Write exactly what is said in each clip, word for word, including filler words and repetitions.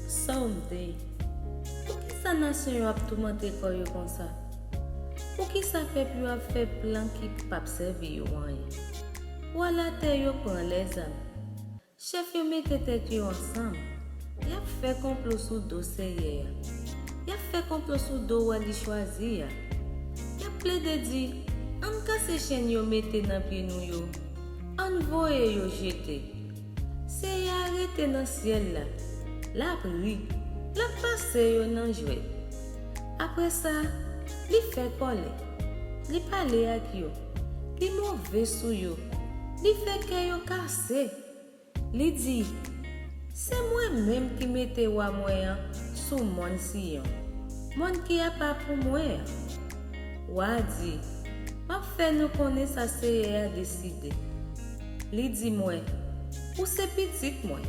Sòm de. Poukisa nasyon yo ap toumante kò yo konsa? Poukisa pèp yo ap fè plan ki p ap sèvi yo anyen? Wa latè yo pran lèzam. Chèf yo mete tèt yo ansanm. Y ap fè konplo sou do Seyè a. Y ap fè konplo sou do wa li chwazi a. Y ap plede di, ann kase chèn yo mete nan pye nou yo. Ann voye yo jete. Seyè a rete nan syèl la. L ap ri. L ap pase yo nan jwèt. Apre sa, li fè kòlè. Li pale ak yo. Li move sou yo. Li fè kè yo kase. Li di, se mwen menm ki mete wa mwen an sou mòn Siyon, mòn ki apa pou mwen an. Wa a di, m ap fè nou konnen sa Seyè a deside. Li di mwen, ou se pitit mwen.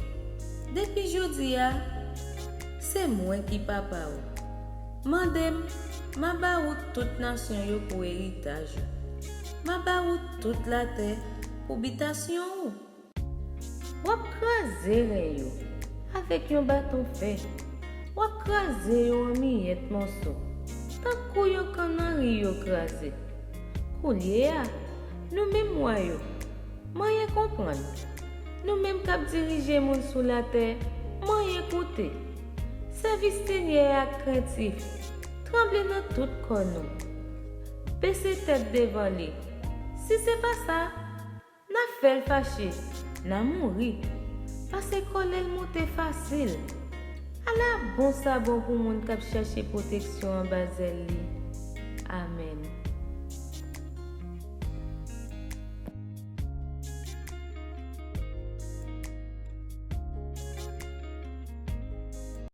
Depi jodi a, se mwen ki papa w. Mande m, m a ba ou tout nasyon yo pou eritaj ou. M a ba ou tout latè pou bitasyon ou. W ap kraze ren yo avèk yon baton fè. W ap kraze yo an miyèt mòso, tankou yon kannari yo kraze. Koulye a, nou menm wa yo, manyen konprann. Nou menm k ap dirije moun sou latè, manyen koute. Sèvi Senyè a ak krentif, tranble nan tout kò nou. Bese tèt devan li. Si se pa sa, n a fè l fache, n a mouri, paske kòlè l monte fasil. Ala bon sa bon pou moun k ap chache pwoteksyon anba zèl li. Amèn.